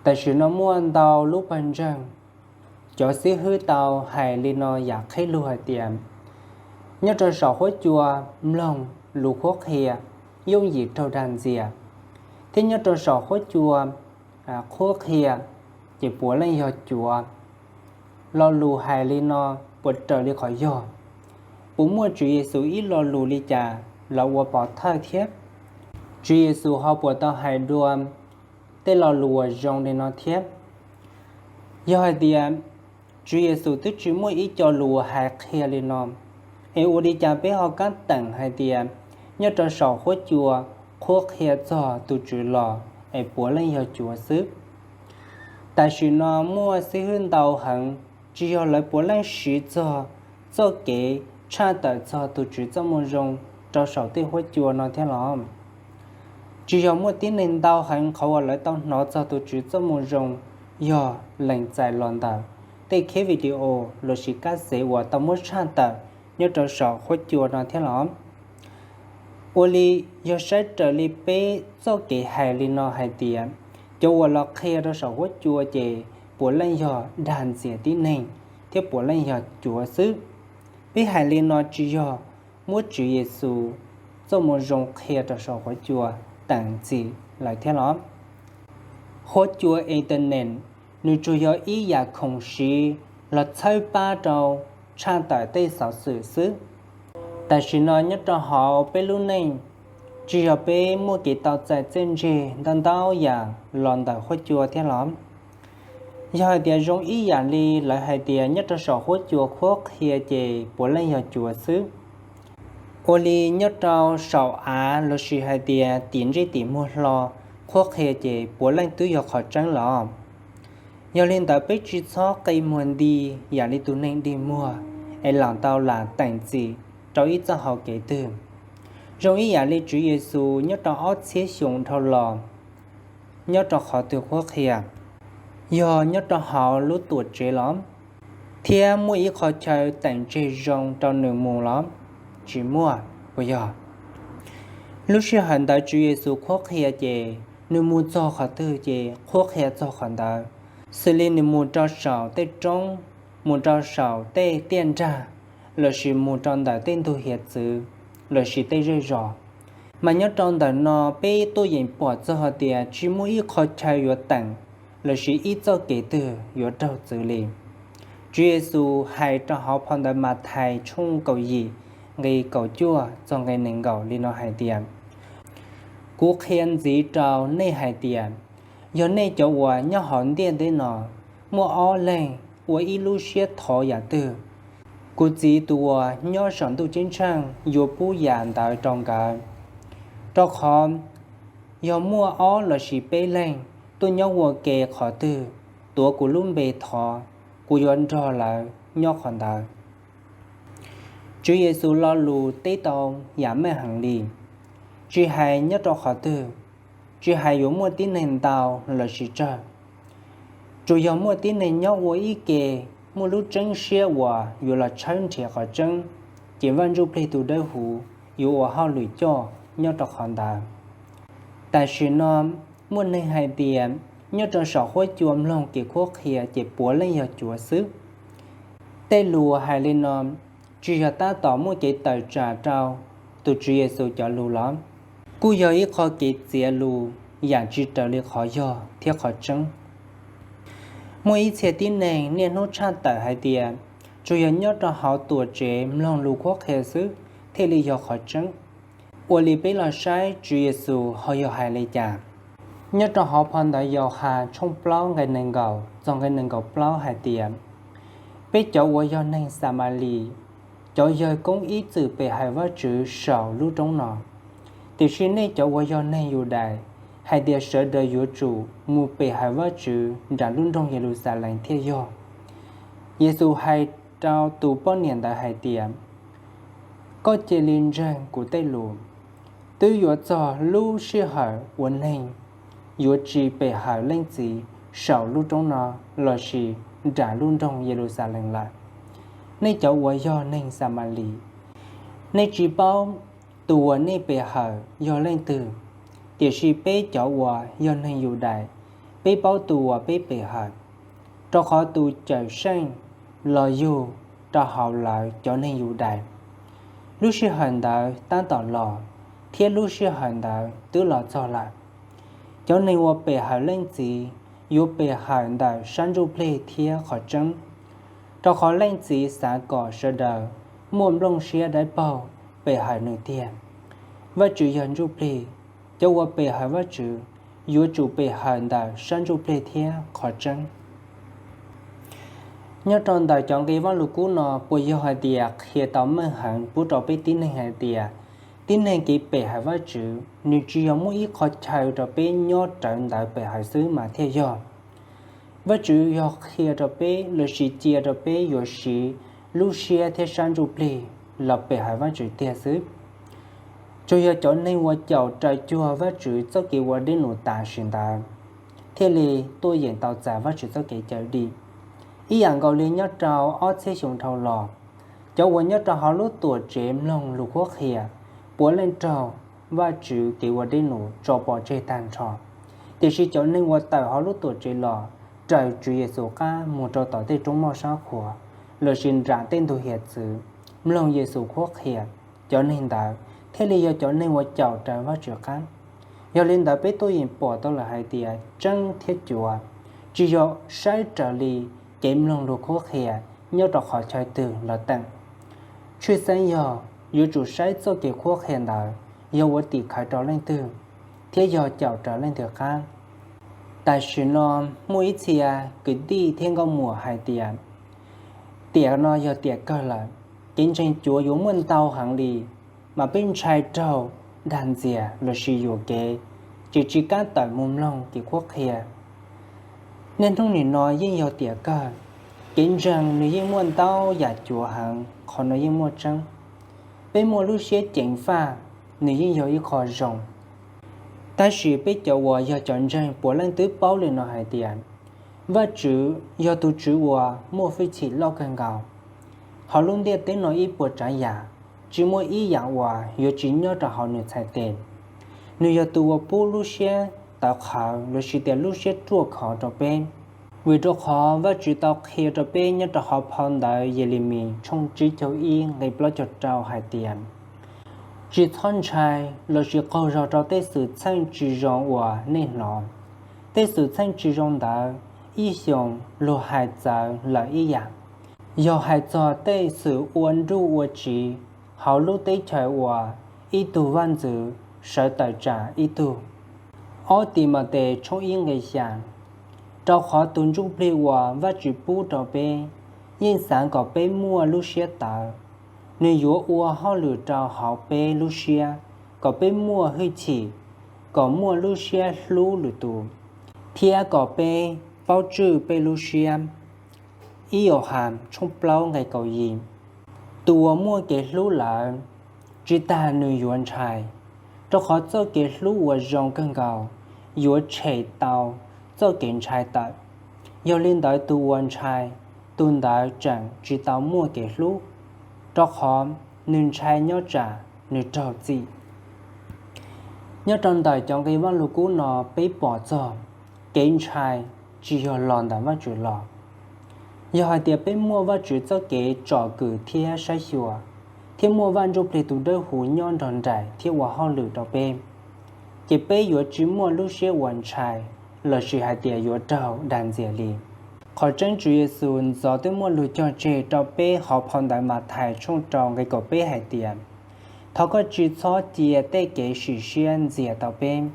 Tam sim no muaj ntau lub pawg ntseeg, cov xib hwb tau hais li no yam qhib lug hais tias, nyob rau saum huab cua mloog lus qhuab qhia yooj yim raug dag ntxias, thiab nyob rau saum huab cua qhuab qhia ces puav leej yog cuav. Lo lus hais li no puas raws li qhov yog? Puas muaj Tswv Yexus ib lo lus li cas los ua pov thawj thiab? Tswv Yexus ho puas tau hais dua tej lo lus uas zoo li no thiab? Yog hais tias Tswv Yexus twb tsis muaj ib co lus uas hais qhia li no, es ua li cas peb ho kab teem hais tias nyob rau saum huab cua qhuab qhia txog tus Tswv los es puav leej yog cuav xwb? Tam sim no muaj xib hwb ntau heev, tsis yog lawv puav leej siv txog txoj kev tshaj tawm txog tus Tswv txoj moo zoo rau saum tej huab cua no thiab los? Tsis yog muaj tib neeg ntau heev qhov uas lawv tau hnov txog tus Tswv txoj moo zoo yog lees txais los ntawm tej kheb video lossis kab xev uas tau muab tshaj tawm nyob rau saum huab cua no thiab los? Ua li, yog saib raws li peb txoj kev hais li no hais tias cov uas los qhia rau saum huab cua ces puav leej yog dag ntxias tib neeg thiab puav leej yog cuav xwb. Peb hais li no tsis yog muab Tswv Yexus txoj moo zoo qhia rau saum huab cua teem txim lawm thiab los? Huab cua internet, nws tsuas yog ib yam khoom siv los txhawb pab rau tshaj tawm tej xov xwm xwb. Tam sim no nyob rau hauv peb lub neej, tsis yog peb muaj kev tau txais txiaj ntsig ntau ntau yam los ntawm huab cua thiab los? Yog hais tias zoo ib yam li lawv hais tias nyob rau saum huab cua qhuab qhia ces puav leej yog cuav xwb, ua li nyob rau saum av lossis hais tias tim ntsej tim muag hlo qhuab qhia ces puav leej twb yog qhov tseeb los? Yog li ntawd peb tsis txhob qi muag nti yam li tus neeg dig muag es lam tau lam teem txim rau ib txoj hau kev twg. Zoo ib yam li Tswv Yexus nyob rau ob txhiab xyoo dhau los, nyob rau qhov twg qhuab qhia? Yog nyob rau hauv lub tuam tsev los? Thiab muaj ib qho chaw teem tseg zoo rau nws mus los? Tsis muaj, puas yog? Lub sij hawm ntawd Tswv Yexus qhuab qhia ces nws mus txog qhov twg ces qhuab qhia txog qhov ntawd, xws li nws mus rau saum tej roob, mus rau saum tej tiaj nrag, lossis mus rau ntawm tej ntug hiav txwv lossis tej zej zos. Mas nyob rau ntawm no peb tuaj yeem pom txog hais tias tsis muaj ib qho chaw yuav teem lossis ib txoj kev twg yuav raug txwv li. Tswv Yexus hais rau hauv phau ntawv Mathais tshooj kaum yim, nqe kaum cuaj txog nqe nees nkaum li no hais tias, Kuv qhia ntxiv rau nej hais tias, yog nej cov uas nyob hauv ntiaj teb no muaj ob leeg ua ib lub siab thov yam twg, kuv Txiv tus uas nyob saum ntuj ceeb tsheej yuav pub yam ntawd rau nkawd. Rau qhov yog muaj ob lossis peb leeg tuaj nyob ua ke qhov twg, tuav kuv lub npe thov, kuv yuav nrog lawv nyob qhov ntawd. Tswv Yexus lo lus teb tau yam meej heev li, tsis hais nyob rau qhov twg, tsis hais yuav muaj tib neeg ntau lossis tsawg. Tsuas yog muaj tib neeg nyob ua ib ke, muaj lub tseeb siab uas yuav los tshawb nrhiav qhov tseeb, ces Vaj Ntsujplig tus Dawb Huv yuav ua hauj lwm coj nyob rau qhov ntawd. Tam sim no muaj neeg hais tias nyob rau saum huab cua mloog kev qhuab qhia ces puav leej yog cuav xwb. Tej lus hais li no tsis yog tab tom muaj kev tawm tsam rau tus Tswv Yexus cov lus los? Kuj yog ib qho kev txiav lus yam tsis raws li qhov yog thiab qhov tseeb. Muaj ib txhia tib neeg niaj hnub tshaj tawm hais tias tsuas yog nyob rau hauv tuam tsev mloog lus qhuab qhia xwb thiaj li yog qhov tseeb. Ua li peb los saib Tswv Yexus ho yog hais li cas. Nyob rau hauv phau ntawv Yauhas tshooj plaub nqe nees nkaum txog nqe nees nkaum plaub hais tias, Peb cov uas yog neeg Xamalis, cov yawg koob ib txwm pe hawm Vajtswv saum lub roob no. Tiam sis nej cov uas yog neeg Yudais hais tias sawv daws yuav tsum mus pe hawm Vajtswv nram lub nroog Yeluxalees thiaj yog. Yexus hais rau tus poj niam ntawd hais tias, Koj cia li ntseeg kuv tej lus. Twb yuav txog lub sij hawm uas neeg yuav tsis pe hawm Leej Txiv saum lub roob no lossis nram lub nroog Yeluxalees lawm. Nej cov uas yog neeg Xamalis, nej tsis paub tus uas nej pe hawm yog leej twg, tiam sis peb cov uas yog neeg Yudais, Peb paub tus uas peb pe hawm, rau qhov tus Cawmseej los yug rau hauv lawv cov neeg Yudais. Lub sij hawm ntawd tab tom los, thiab lub sij hawm ntawd twb los txog lawm. Cov neeg uas pe hawm Leej Txiv yuav pe hawm ntawm sab ntsuj plig thiab qhov tseeb, rau qhov Leej Txiv xav kom sawv daws muaj nplooj siab dawb paug pe hawm nws tiag. Vajtswv yog ntsuj plig, cov uas pe hawm Vajtswv yuav tsum pe hawm ntawm sab ntsuj plig thiab qhov tseeb. Nyob rau ntawm cov nqe Vajluskub no puas yog hais tias qhia tau meej heev pub rau peb tib neeg hais tias tib neeg kev pe hawm Vajtswv nws tsis yog muaj ib qhov chaw rau peb nyob rawv ntawd pe hawm xwb mas thiaj yog. Vajtswv yog qhia rau peb lossis cia rau peb yuav siv lub siab thiab sab ntsuj plig los pe hawm Vajtswv tiag xwb. Tsuas yog cov neeg uas caum raws cuag Vajtswv txoj kev ua dej num tam sim ntawd thiaj li tuaj yeem tau txais Vajtswv txoj kev cawm dim. Ib yam nkaus li nyob rau ob txhiab xyoo dhau los, cov uas nyob rau hauv lub Tuamtsev mloog lus qhuab qhia puav leej raug Vajtswv kev ua dej num tso pov tseg tag nrho. Tiam sis cov neeg uas tawm hauv lub Tuamtsev los raws Tswv Yexus qab mus rau tom tej roob moj sab qhuas lossis nram tej ntug hiav txwv mloog Yexus qhuab qhia, cov neeg ntawd thiaj li yog cov neeg uas caum raws Vajtswv qab. Yog li ntawd peb tuaj yeem pom tau lawm hais tias tseeb thiab cuav tsis yog saib raws li kev mloog lus qhuab qhia nyob rau qhov chaw twg los teem. Tshwj xeeb yog yuav tsum saib txoj kev qhuab qhia ntawd yog ua tim khawv rau leej twg thiab yog caum raws leej twg qab. Tam sim no muaj ib txhia kwv tij thiab nkauj muam hais tias tiam no yog tiam kawg lawm, kev ntseeg cuav yuav muaj ntau heev li, mas peb ntshai raug dag ntxias lossis yuam kev, ces tsis kam tawm mus mloog kev qhuab qhia. Niaj hnub nim no yeej yog tiam kawg, kev ntseeg nws yeej muaj ntau yam cuav heev, qhov no yeej muaj tseeb. Peb muaj lub siab ceev faj, nws yeej yog ib qho zoo. Tab sis peb cov uas yog cov ntseeg puav leej twb paub li no hais tias Vajtswv yog tus Tswv uas muaj hwj chim loj kawg nkaus. Hauv lub ntiaj teb no ib puas tsav yam, tsis muaj ib yam uas yuav tsis nyob rau hauv nws txhais tes. Nws yog tus uas pub lub siab tawv qhawv lossis tias lub siab ruaj khov rau peb. Vim rau qhov Vajtswv tau qhia rau peb nyob rau hauv phau ntawv Yelemis tshooj tsib caug ib nqe plaub caug rau hais tias, tsis txhob ntshai lossis qaug zog rau tej xwm txheej tsis zoo uas nej hnov. Tej xwm txheej tsis zoo ntawd ib xyoos luag hais txawv lawm ib yam. Yog hais txog tej xwm ua nruj ua tsiv hauv lub teb chaws uas ib tug vaj ntxwv sawv tawm tsam ib tug. Ob Timautes tshooj ib nqe xya. Rau qhov tus ntsuj plig uas Vajtswv pub rau peb yeej xav kom peb muaj lub siab tawv. Nws yuav ua hauj lwm rau hauv peb lub siab kom peb muaj hwj chim, kom muaj lub siab hlub lwm tus, thiab kom peb paub tswj peb lub siab. Ib Yauhas tshooj plaub nqe kaum yim. Tus uas muaj kev hlub lawm, tsis tas nws yuav ntshai, rau qhov txoj kev hlub uas zoo kawg nkaus yuav tshem tau txoj kev ntshai tawm. Yog li ntawd tus uas ntshai, tus ntawd tseem tsis tau muaj kev hlub, rau qhov nws ntshai nyob tsam nws raug txim. Nyob rau ntawm cov nqe Vajluskub no peb pom txog kev ntshai tsis yog los ntawm Vajtswv los. Yog hais tias peb muaj Vajtswv txoj kev tsom kwm thiab saib xyuas, thiab muaj Vaj Ntsujplig tus Dawb Huv nyob nrog nraim thiab ua hauj lwm rau peb, ces peb yuav tsis muaj lub siab uas ntshai lossis hais tias yuav raug dag ntxias li. Qhov tseeb Tswv Yexus ntxov twb muaj lus cog tseg rau peb hauv phau ntawv Mathais tshooj rau nqe kaum peb hais tias, thov koj tsis txhob cia tej kev sim siab ntxias tau peb,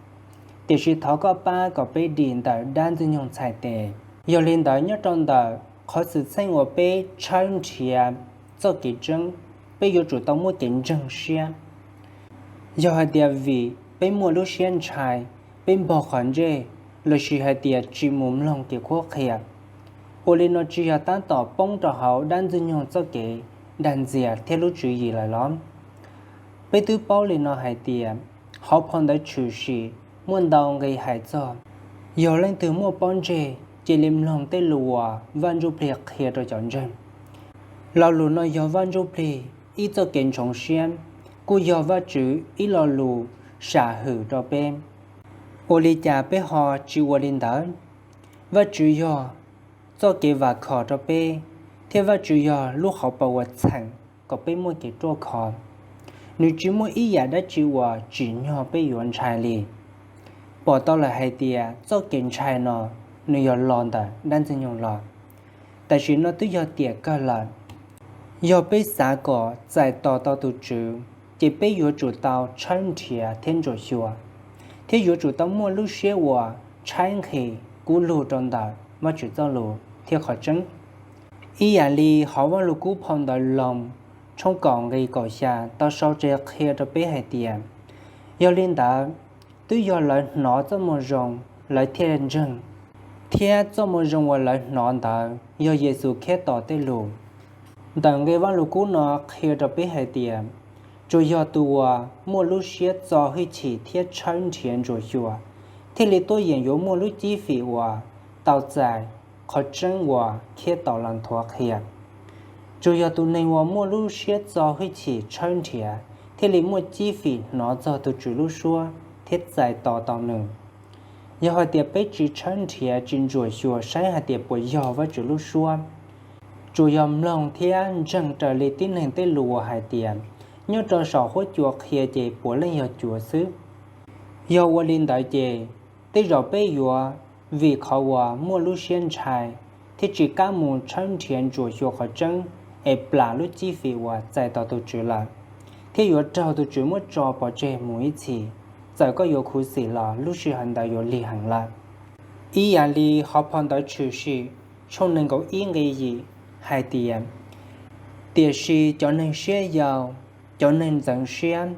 tiam sis thov koj pab kom peb dim ntawm dab Ntxwg Nyoog txhais tes. Yog li ntawd nyob rau ntawm qhov xwm txheej uas peb tshawb nrhiav txoj kev tseeb, peb yuav tsum tau muaj kev ntseeg siab. Yog hais tias vim peb muaj lub siab ntshai, peb npog qhov ntsej, lossis hais tias tsis mus mloog kev qhuab qhia, ua li no tsis yog tab tom poob rau hauv dab Ntxwg Nyoog txoj kev dag ntxias thiab lub tswv yim lawm los? Peb twb paub li no hais tias, hauv phau ntawv Tshwm Sim muaj ntau nqe hais txog, yog leej twg muaj pob ntseg, cia li mloog tej lus uas Vaj Ntsujplig qhia rau cov ntseeg. Lo lus no yog Vaj Ntsujplig ib txoj kev ntsoov siab, kuj yog Vajtswv ib lo lus sam hwm rau peb. Ua li cas peb ho tsis ua li ntawd? Vajtswv yog txoj kev vam khom rau peb, thiab Vajtswv yog lub hauv paus uas txheem kom peb muaj kev ruaj khov. Nws tsis muaj ib yam dab tsi uas tsim nyog peb yuav ntshai li. Pom tau lawm hais tias txoj kev ntshai no nws yog los ntawm dab Ntxwg Nyoog los, tam sim no twb yog tiam kawg lawm. Yog peb xav kom txais tos tau tus Tswv, ces peb yuav tsum tau tshawb nrhiav thiab ntsuam xyuas, thiab yuav tsum tau muaj lub siab uas tshaib nqhis kub lug rau ntawm Vajtswv txoj lus thiab qhov tseeb. Ib yam li hauv Vaj Lug Kub phau ntawv Loos tshooj kaum nqe kaum xya tau sau tseg qhia rau peb hais tias, yog li ntawd, twb yog lawv hnov txoj moo zoo, lawv thiaj ntseeg, thiab txoj moo zoo uas lawv hnov ntawd yog Yexus Khetos tej lus. Ntawm nqe Vaj Lug Kub no qhia rau peb hais tias, tsuas yog tus uas muaj lub siab txo hwj chim thiab tshawb nrhiav ntsuam xyuas, thiaj li tuaj yeem yuav muaj lub cib fim uas tau txais qhov tseeb uas Khetos los nthuav qhia. Tsuas yog tus neeg uas muaj lub siab txo hwj chim tshawb nrhiav thiaj li muaj cib fim hnov txog tus Tswv lub suab thiab txais tos tau Nws. Yog hais tias peb tsis tshawb nrhiav tsis ntsuam xyuas saib hais tias puas yog Vajtswv lub suab, tsuas yog mloog thiab ntseeg raws li tib neeg tej lus uas hais tias, nyob rau saum huab cua qhia ces puav leej yog cuav xwb, yog ua li ntawd ces tej zaum peb yuav vim qhov uas muaj lub siab ntshai thiab tsis kam mus tshawb nrhiav ntsuam xyuas qhov tseeb es plam lub cib fim uas txais tos tus Tswv lawm, thiab yuav raug tus Tswv muab tso pov tseg mus ib txhis. Txawm koj yuav khuv xim los lub sij hawm ntawd yuav lig heev lawm. Ib yam li hauv phau ntawv Tshwm Sim tshooj nees nkaum ib nqe yim hais tias, tiam sis cov neeg siab yau, cov neeg ntxeev siab,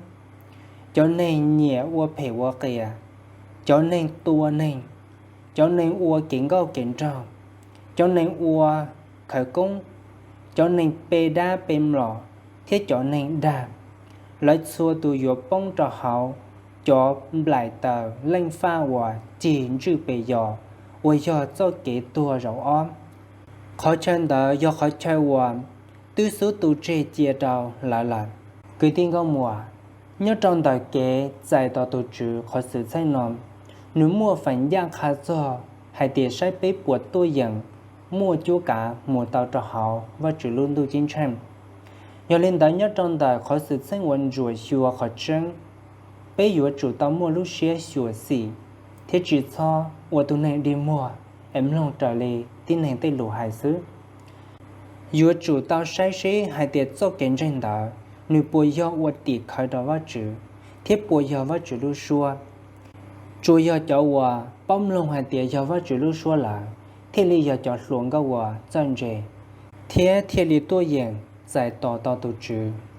cov neeg nyiam ua phem ua qias, cov neeg tua neeg, cov neeg ua kev nkauj kev nraug, cov neeg ua khawv koob, cov neeg pe dab pe mlom thiab cov neeg dag, lawv txhua tus yuav poob rau hauv cov nplaim taws leej faj uas cig ntswj pes yos, uas yog txoj kev tuag zaum ob. Qhov chaw ntawd yog qhov chaw uas twb xub tu tseg cia rau lawv lawm. Kwv tij nkauj muam, nyob rau ntawm kev txais tos tus Tswv qhov xwm txheej no, nws muaj feem ncaj qha txog hais tias saib peb puas tuaj yeem muaj cuab kav mus tau rau hauv Vajtswv lub ntuj ceeb tsheej. Yog li ntawd, nyob rau ntawm qhov xwm txheej uas ntsuam xyuas qhov tseeb, peb yuav tsum tau muaj lub siab xyuam xim thiab tsis txhob ua tus neeg dig muag es mloog raws li tib neeg tej lus hais xwb. Yuav tsum tau saib seb hais tias txoj kev ntseeg ntawd nws puas yog ua tim khawv rau Vajtswv thiab puas yog Vajtswv lub suab. Tsuas yog cov uas paub mloog hais tias yog Vajtswv lub suab lawm thiaj li yog cov hluas nkauj uas txawj ntse, thiab thiaj li tuaj yeem txais tos tau tus Tswv.